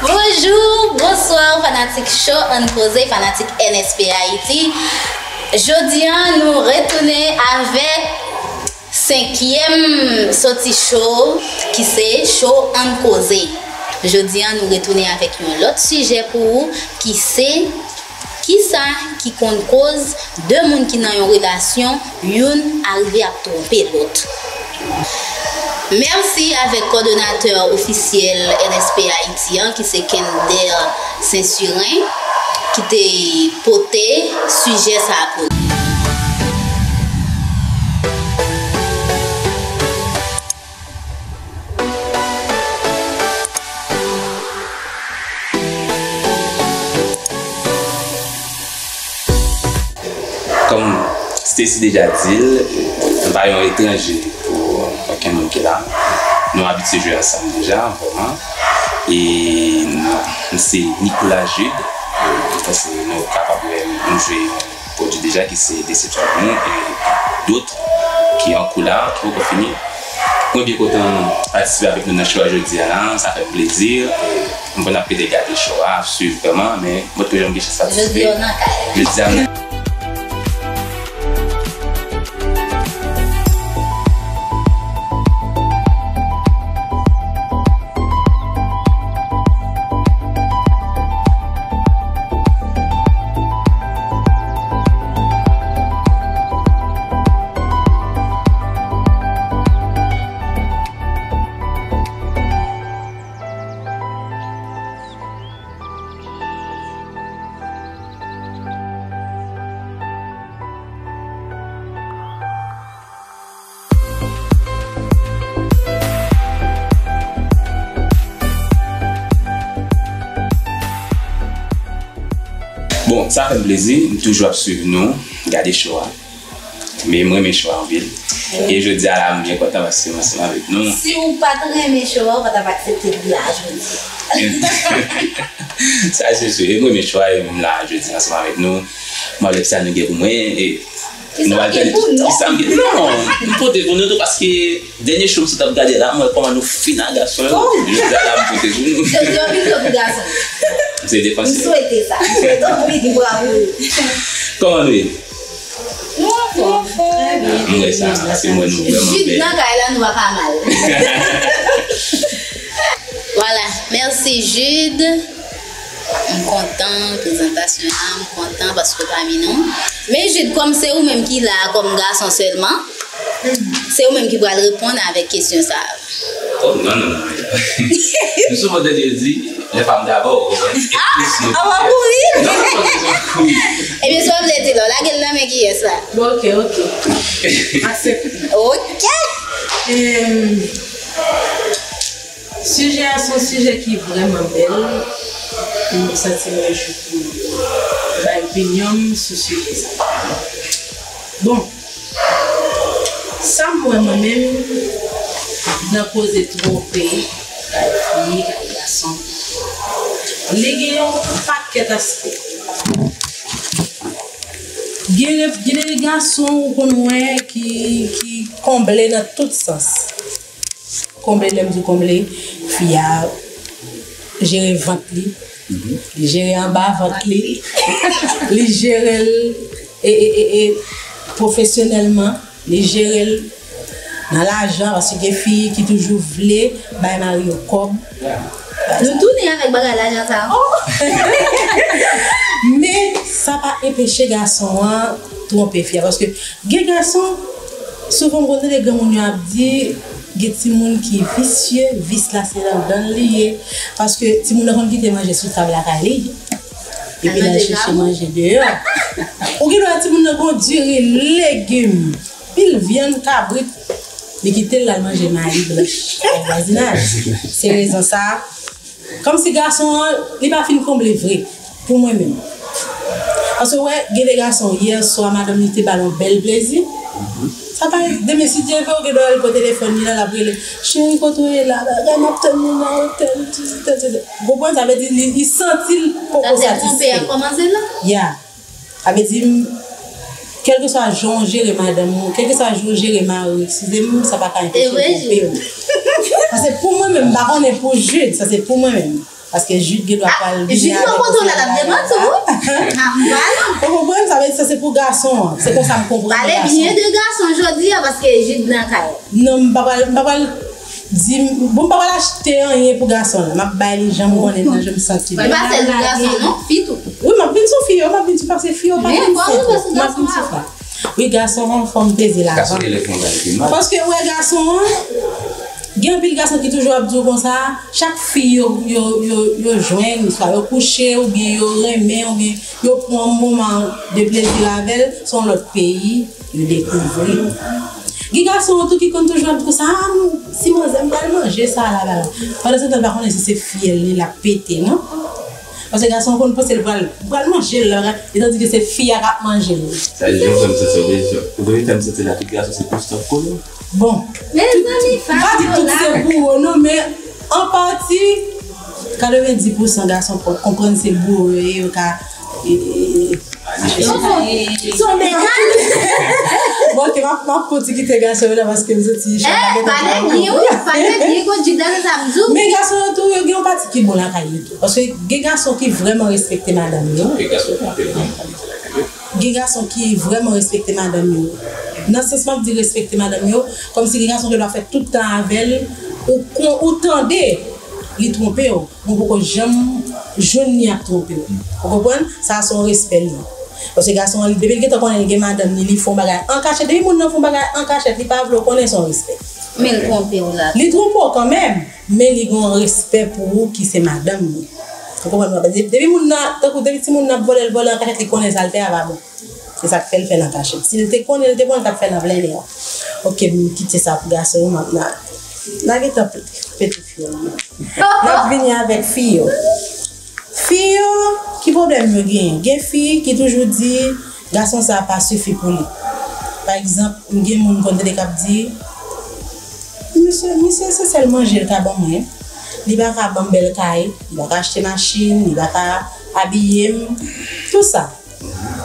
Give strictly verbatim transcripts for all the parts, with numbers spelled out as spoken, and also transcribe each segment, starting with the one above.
Bonjou, bonswa, fanatik Cho Ann Koze, fanatik N S P Ayiti. Jodi a, nou retounen avèk senkyèm soti cho, ki se Cho Ann Koze. Jodi a, nou retounen avèk yon lòt sijè pou ou, ki se kisa ki konn koz de moun ki nan yon relasyon, youn arive ap twonpe lòt. Mèsi avèk kòdonatè ofisyèl N S P Ayiti an, ki se Kender Sensiren, ki te pote sijè sa a pou nou. Kòm Stacy deja di l, m pa yon etranje pou okenn moun ki la. Nou abitye jwe ansanm deja, vrèman. E m se Nicolas Jude. Mwen panse nou kapab wè m jwe yon pwodui deja ki se Desepsyon Lanmou e dòt ki an kou la, ki poko fini. Mwen byen kontan patisipe avèk nou nan show a jodi a la, sa fè m plezi. E m konn ap pede gade show a, ap swiv vrèman, men mwen poko janm gen chans patisipe. Jodi a w nan kay la. Jodi a m nan Bon, sa fè m plezi, m toujou ap swiv nou, gade show a. Men m renmen show a anpil. E jodi a la, m byen kontan paske m ansanm avèk nou. Si w pa t renmen show a, ou pa t ap aksepte l la jodi a. Sa se si. E m renmen show a, e m la jodi a ansanm avèk nou. M ap lè sa nou gen pou mwen. E nou al tande kisa m gen. Non, m pote pou nou tou paske dènye show m sot ap gade la, m wè kòman nou fin a gason yo. Jodi a la, m pote pou nou. Jodi a, w vin tou pou gason. M se defansè. M swete sa. M swete w vin pou ap woule. Kòman nou ye? Nou anfòm. Trè byen. M wè sa, paske m wè nou vrèman bèl. Jude nan kay la, nou pa ka mal. Vwala, mèsi Jude. M kontan prezantasyon an, m kontan paske w pami nou. Men Jude, kòm se ou menm ki la a kòm gason sèlman, se ou menm ki pral reponn avèk kesyon sa a. Oh, non, non, non. Nou souvan tande yo di, les femmes d'abord, ou konprann? Ah, on va courir. Non, non, non, non, kouri. Ebyen, sa w vle di la, w lage l nan men kiyès la? Bon, ok, ok. Aksepte. Ok. Em, sijè a se yon sijè ki vrèman bèl. M santi mwen jis pou bay opinyon m sou sijè sa. Bon, sa m wè mwen menm nan koze twonpe, kay fi, kay gason, li gen yon pakèt aspè. Gen, gen de gason ou konn wè ki, ki konble nan tout sans. Konble, lè m di konble, fi a jere vant li, li jere anba vant li, li jere l e, e, e, e, pwofesyonèlman, li jere l nan lajan, paske gen fi ki toujou vle bay mari yo kòb. Nou tounen avèk bagay lajan sa. Oh! Men, sa Anpeche gason an twonpe fi a. Paske gen gason, souvan m konn tande granmoun yo ap di, gen timoun ki visye, vis la se nan dan l li ye. Paske timoun nan konn kite manje sou tab lakay li. Epi l al chèche manje deyò. Ou gen dwa timoun nan gon diri, legim, pil vyann kabrit, li kite l al manje mayi blanch nan vwazinaj. Se rezon sa a. Kòmsi gason an, li pa fin konble vre, pou mwen menm. Paske, wè, gen de gason, yè swa, madanm li te ba l yon bèl plezi. Sa pa, demen, si Dye vle, ou gen dwa al pran telefòn li la, l ap rele, cheri, kote w ye la, bagay, m ap tann ou nan otèl, tèl, tèl, tèl. Ou konprann? Sa vle di, li, li santi l poko satisfè. Sa se twonpe a kòmanse la? Ya. Sa vle di, kèlkeswa jan w jere madanm ou, kèlkeswa jan w jere mari w, eskize m, sa pa ka anpeche l twonpe w. Sa se pou mwen menm, m pa konnen pou Jude, sa se pou mwen menm. Paske Jude gen dwa pral vini avèk yon seri bagay. Jude, mwen kontan w la, l ap demanti w, wi. Ah, m pale. Ou konprann? Sa vle di, sa se pou gason an. Se konsa m konprann gason. Pale byen de gason jodi a, paske Jude nan kay. Non, m pa pral, m pa pral di, bon, m pa pral achte anyen pou gason la. M ap bay li jan m konnen l nan, jan m santi l. E pa sèl pou gason, non, fi tou. Wi, m ap vin sou fi yo, m ap vin sou, paske fi yo pa vin senp. M ap vin sou fi. Wi, gason an, fò m peze l avan. Gason gen lè fè yon bagay ki mal. Paske, wè, gason an, gen anpil gason ki toujou ap di w konsa, chak fi yo, yo, yo, yo jwenn, swa yo kouche, oubyen yo renmen, oubyen yo pran yon moman de plezi avè l, se yon lòt peyi. Yo dekouvri. Gen gason tou ki konn toujou ap di konsa, ah, si manzè m pral manje sa la, la, la. Pandan se tan, l pa konnen si se fyèl li l ap pete, non. Paske gason konn panse l pral, pral manje l la, etandike se fi a k ap manje l. Sa di, jan w fè m santi, ou vle, ou vle fè m santi la, tout gason se pou stòp konnen. Bon, mezanmi, m pa di tout se bouro, non, men an pati, katrevenndis pousan gason konprann se bouro yo ye, yo ka, e, e, e, Son, son, son mekani. Bon, ok, m ap, m ap konn ti kite gason yo la, paske m santi chan pa gentan pran kou. Eh, pale byen, wi, pale byen, Godjid, sa m di w. Men gason yo tou, yo gen yon pati ki bon lakay yo tou. Paske gen gason ki vrèman respekte madanm yo. Gen gason ki anpil bon kalite lakay yo. Gen gason ki vrèman respekte madanm yo. Nan sans m ap di respekte madanm yo, kòmsi gen gason ki dwa fè tout tan avè l, ou kon, ou tande li twonpe w. Mwen poko janm jwenn li ap twonpe w. Ou konprann? Sa a se yon respè li ye. Paske gason an, depi l gentan konnen l gen madanm li, li fè yon bagay an kachèt. Depi moun nan fè yon bagay an kachèt, li pa vle w konnen, se yon respè. Men l twonpe w la. Li twonpe w kanmenm, men li gen yon respè pou ou ki se madanm li. Ou konprann mwen? Depi, depi moun nan, tankou depi timoun nan ap vòlè, l vòlè an kachèt, li konnen sa l fè a pa bon. Se sa k fè l fè l an kachèt. Si l te konnen, l te konnen, l t ap fè l an plen lè a. Ok, m kite sa pou gason yo, m ap, n a, n a gentan pete fyèl yo. N ap vini avèk fi yo. Fi yo, ki pwoblèm yo genyen? Gen fi ki toujou di, gason sa a pa sifi pou li. Pa egzanp, m gen moun m konn tande k ap di, misye, misye se sèl manje l ka ban mwen. Li pa ka ban m bèl kay, li pa ka achte machin, li pa ka abiye m, tou sa.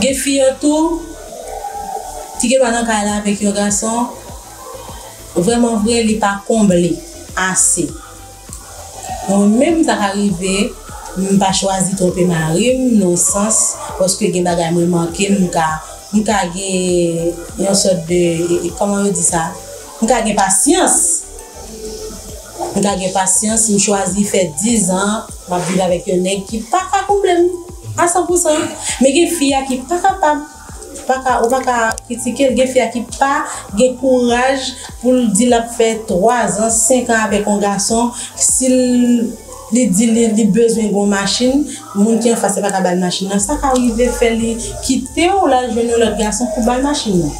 Gen fi yo tou ki gen dwa nan kay la avèk yon gason, vrèman vre, li pa konble ase. Mwen menm, sa ka rive, m pa chwazi twonpe mari m, nan yon sans, paske gen bagay mwen manke, m ka, m ka gen yon sòt de, e, e, kòman yo di sa? M ka gen pasyans. M ka gen pasyans, m chwazi fè dizan, m ap viv avèk yon nèg ki pa ka konble m a san pou san. Men gen fi a ki pa kapab, pa ka, ou pa ka kritike l, gen fi a ki pa gen kouraj pou l di l ap fè twazan, senkan avèk yon gason, si l, li di li, li bezwen yon machin, moun ki anfas la pa ka ba l machin nan, sa ka rive fè li kite w, l al jwenn yon lòt gason pou ba l machin nan.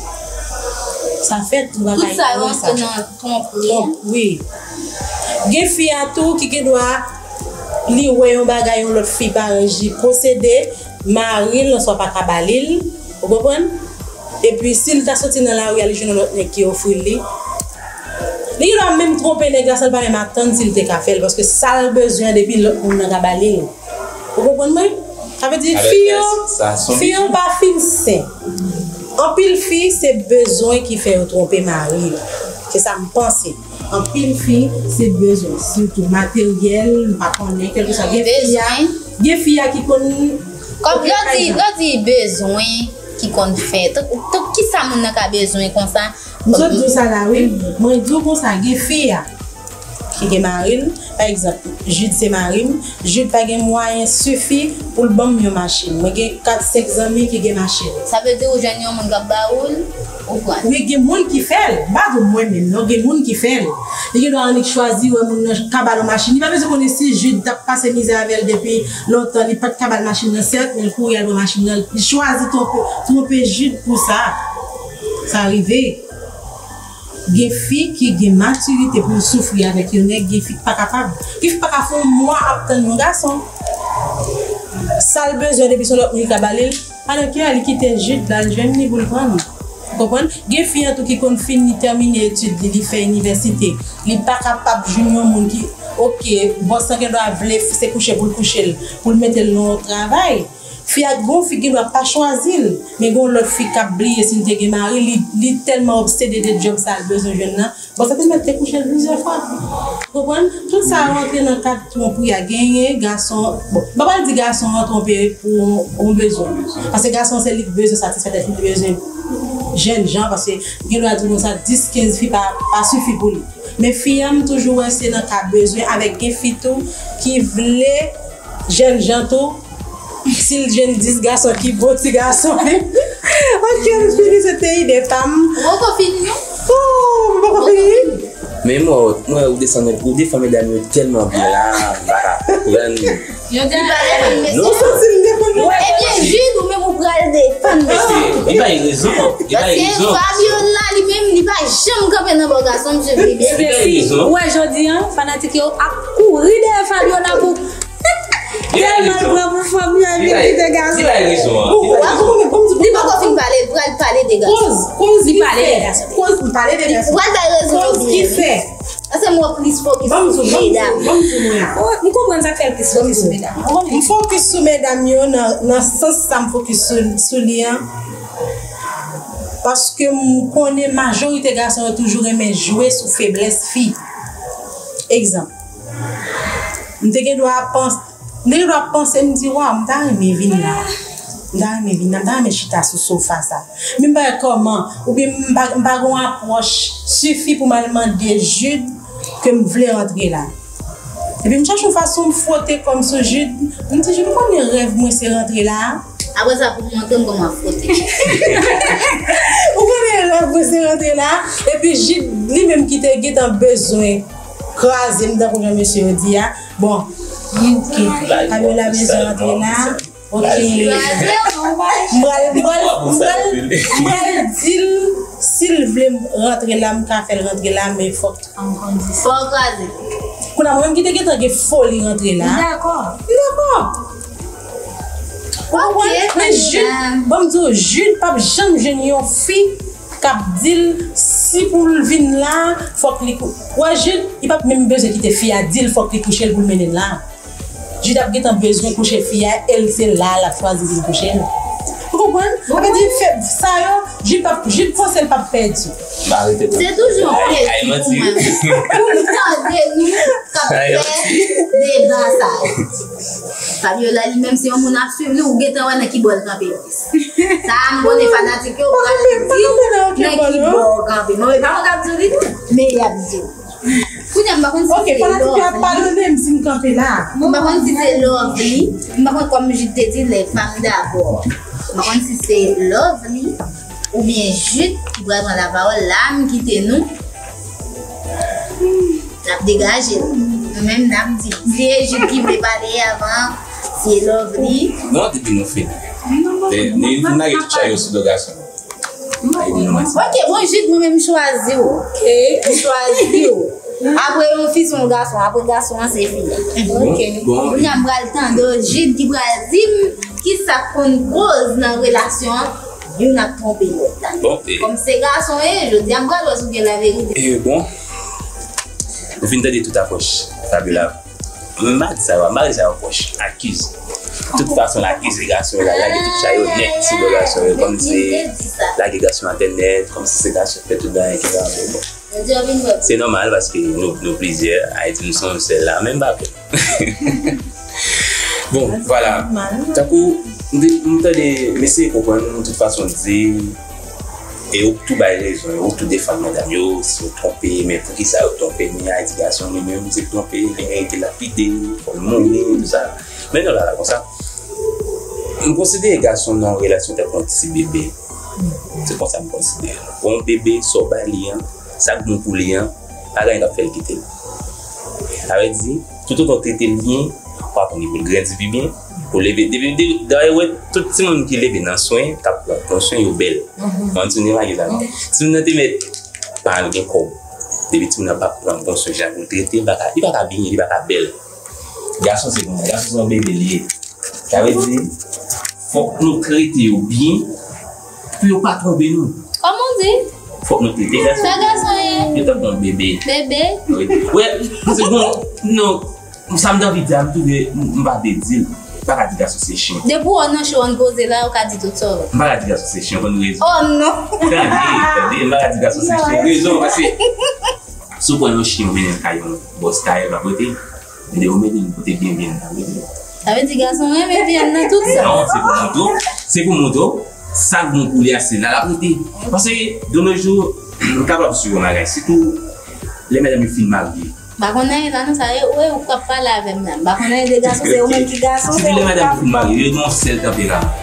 Sa fèt, ou pa ka ignore sa. Tout sa yo antre nan twonp li. Twonp, wi. Gen fi a tou ki gen dwa, li wè yon bagay yon lòt fi pa renmen posede, mari l answa pa ka ba li l, ou konprann? Epi si l ta soti nan lari a, li jwenn yon lòt nèg ki ofri l li. Li gen dwa menm twonpe nèg la san l pa menm atann si l te ka fè l, paske sa l bezwen depi lòt moun nan ka ba li l. Ou konprann mwen? Sa vle di, fi yo, fi yo pa fin sen. Anpil fi, se bezwen ki fè yo twonpe mari yo. Se sa m panse. Anpil fi, se bezwen, sitou materyèl, m pa konnen, kèlkeswa, gen fi a, gen fi a ki konn. Kòm lè w di, lè w di bezwen ki konn fè, tank, tank kisa moun nan ka bezwen konsa? M sot di w sa la, wi. Mwen di w konsa, gen fi a. ki gen mari l, pa egzanp, Jude se mari m, Jude pa gen mwayen sifi pou l ban m yon machin. Mwen gen kat, senk zanmi ki gen machin. Sa vle di ou jwenn yon moun k ap ba ou l, ou pran l. Wi, gen moun ki fè l. M pa di w mwen menm, non, gen moun ki fè l. Li gen dwa annik chwazi wè moun nan ka ba l yon machin. Li pa bezwen konnen si Jude t ap pase mizè avè l depi lontan, li pa t ka ba l machin nan, sèt, men l kouri al pran machin nan. Li chwazi twonpe, twonpe Jude pou sa. Sa rive. Gen fi ki gen matirite pou l soufri avèk yon nèg, gen fi k pa kapab. Gen fi k pa ka fè yon mwa ap tann yon gason. Sa l bezwen depi se yon lòt moun ki ka ba li l, pandan ke li kite Jude la, l jwenn li pou l pran li. Ou konprann? Gen fi an tou ki konn fini tèmine etid li, li fè inivèsite. Li pa kapab jwenn yon moun ki, oke, bòs lan gen dwa vle se kouche pou l kouche l, pou l mete l nan yon travay. Fi a, gon fi gen dwa pa chwazi l, men gon lòt fi k ap bliye si l te gen mari, li, li tèlman obsede de djòb sa l bezwen jwenn nan. Bon, sa te mèt te kouche l plizyè fwa. Ou konprann? Tout sa rantre nan kad twonpri a. Genyen gason, bon, m pa pral di gason an twonpe pou yon bezwen. Paske gason se li k bezwen satisfè tèt li, li bezwen jèn jan, paske gen dwa di w konsa, dis, kenz fi pa, pa sifi pou li. Men fi a, m toujou wè se nan ka bezwen, avèk gen fi tou ki vle jèn jan tou, si l jwenn dis gason ki bon ti gason. Ok, m fini, se te ide pa m. Ou poko fini, non? Oh, m poko fini. Men mwen, mwen, ou desann, ou defann medam yo tèlman byen la, m pa ka konprann. Yo di a, non. Ou santi m defann nou? Ebyen, Jude, ou menm ou pral defann mesye. Li bay rezon, li bay rezon. Paske Fabiola, li menm, li pa janm kanpe nan bò gason, misye vle byen. Li bay rezon. Ou wè jodi a, fanatik yo ap kouri dèyè Fabiola pou Tèlman l pran pou fanmi an, li kite gason. Li bay rezon an. Li poko fin pale, li pral pale de gason. Koz, koz ki fè. Koz ki fè. Li pral bay rezon an byen. Koz ki fè. Paske m wè plis fokis sou medam. Ban m di w, ban m di w, ban m di w mwen. Oh, m konprann sa k fè l plis fokis sou medam. M fokis sou medam yo nan, nan sans sa m fokis sou, sou li an. Paske m konnen majorite gason yo toujou renmen jwe sou feblès fi. Egzanp, m te gen dwa panse, m te gen dwa panse, m di, waw, m ta renmen vin la. M ta renmen vin la, m ta renmen chita sou sofa sa. Men m pa wè kòman, oubyen m pa, m pa gen yon apwòch sifi pou m al mande Jude ke m vle rantre la. Epi m chache yon fason m fwote kò m sou Jude. M di, Jude, ou konnen rèv mwen se rantre la a? Apre sa, pou m montre m kòman ap fwote. Ou konnen rèv mwen se rantre la a? Epi Jude, li menm ki te gentan bezwen kraze m, tankou jan mesye yo di a. Bon, li, ok. Fabiola bezwen rantre la. Ok. M pral, m pral, m pral, m pral di l, si l vle m rantre la, m ka fè l rantre la, men fòk. Fò w kraze. Kounye a, mwen menm ki te gentan gen foli rantre la. M dakò. M dakò. Ou konprann? Men Jude, ban m di w, Jude p ap janm jwenn yon fi k ap di l si pou l vin la, fòk li kou-, w wè Jude, li p ap menm bezwen kite fi a di l fòk li kouche l pou l mennen l la. Jude ap gentan bezwen kouche fi a, e l se la l ap chwazi vin kouche l. Ou konprann? Sa vle di, fè sa yo, Jude p ap, Jude panse l p ap pèdi. Se toujou yon plezi pou mwen pou m tande nou k ap fè deba sa yo. Fabiola li menm se yon moun ap swiv li, ou gentan wè nan ki bò l kanpe plis. Sa a m konnen fanatik yo pral di nan ki bò w kanpe. Bon, e pa mwen k ap di w li tou, men y ap di w. Kounye a, m pa konn si se Lovely. Ok, fanatik yo ap padone m si m kanpe la. M pa konn si se Lovely. M pa konn, kòm Jude te di, les femmes d'abord. M pa konn si se Lovely oubyen Jude ki pral pran lapawòl la, m kite nou. N ap degaje nou. Nou menm, n ap di. Si se Jude ki vle pale avan, si se Lovely. Non, depi nou fini. Ni, ni, ni lage tout chay yo sou do gason. Ok, bon, Jude, mwen menm m chwazi w. Ok. M chwazi w. Apre yon fi, se yon gason. Apre gason an, se fi a. Ok. Bon. Kounye a, m pral tande Jude ki pral di m kisa k konn koz nan relasyon an, youn ap twonpe lòt la. Bon, e. Kòm se gason ye, jodi a, m pral wè si w gen laverite. E, bon. Ou fin tande tout apwòch Fabiola. Men m pa di sa, m pa di sa yo pwòch. Akize. Tout fason l akize gason yo, l al lage tout chay yo nèt sou do gason yo, kòmsi lage gason atè nèt, kòmsi se gason k fè tout bagay ki pa bon. Se nòmal paske nou, nou plizyè, Ayiti nou se yon sèl la, men m pa pè. Bon, vwala. Tankou, m te, m tande, m eseye konprann tout fason l di, E yo tou bay rezon, yo tou defann madanm yo, si yo twonpe, men poukisa yo twonpe, men Ayiti gason li menm se twonpe, li merite lapide, fò l mouri, tout sa. Men nou la, la, konsa. M konsidere gason nan yon relasyon tankou yon ti bebe. Se konsa m konsidere l. Yon bebe, sa w ba li an, sa k bon pou li an, pa gen anyen k ap fè l kite l. Sa vle di, toutotan w trete l byen, w aprann li pou l grandi pi byen, pou leve. Depi, de, dayè, wè, tout timoun ki leve nan swen, k ap pran swen, yo bèl. Mwen di nou, pa gen sa, non. Timoun nan te mèt pa gen kòb. Depi timoun nan pa pran bon swen jan pou l trete, li pa ka, li pa ka byen, li pa ka bèl. Gason se konsa, gason se yon bebe li ye. Sa vle di, fòk nou trete yo byen pou yo pa twonpe nou. Kòman w di? Fòk nou trete gason. Sa gason ye? Yo tankou yon bebe. Bebe? Wi. Wè, se bon, non, sa m t anvi di a, m touve, m, m pa vle di l. M pa ka di gason se chen. Depi w nan show, ann poze la, ou ka di tout sa w vle. M pa ka di gason se chen, konn rezon. Oh non! Tande, tande, m pa ka di gason se chen. Rezon, paske si w pran yon chen, ou mennen l kay yon bòs tayè, l pa pote. Men depi w mennen l pote byen, byen, l pa pote. Sa vle di gason renmen vyann nan tout sa. Non, se pou mouton. Se pou mouton. Sa k bon pou li a, se la l ap rete. Paske, de nos jours, m kapab swiv yon bagay. Sitou, lè medam yo fin marye. M pa konn anyen la, non, sa e ou, ou k ap pale avè m la. M pa konn anyen de gason, se ou menm ki gason, se ou ki ap. Sitou lè medam yo fin marye, yo gen yon sèl tanperaman.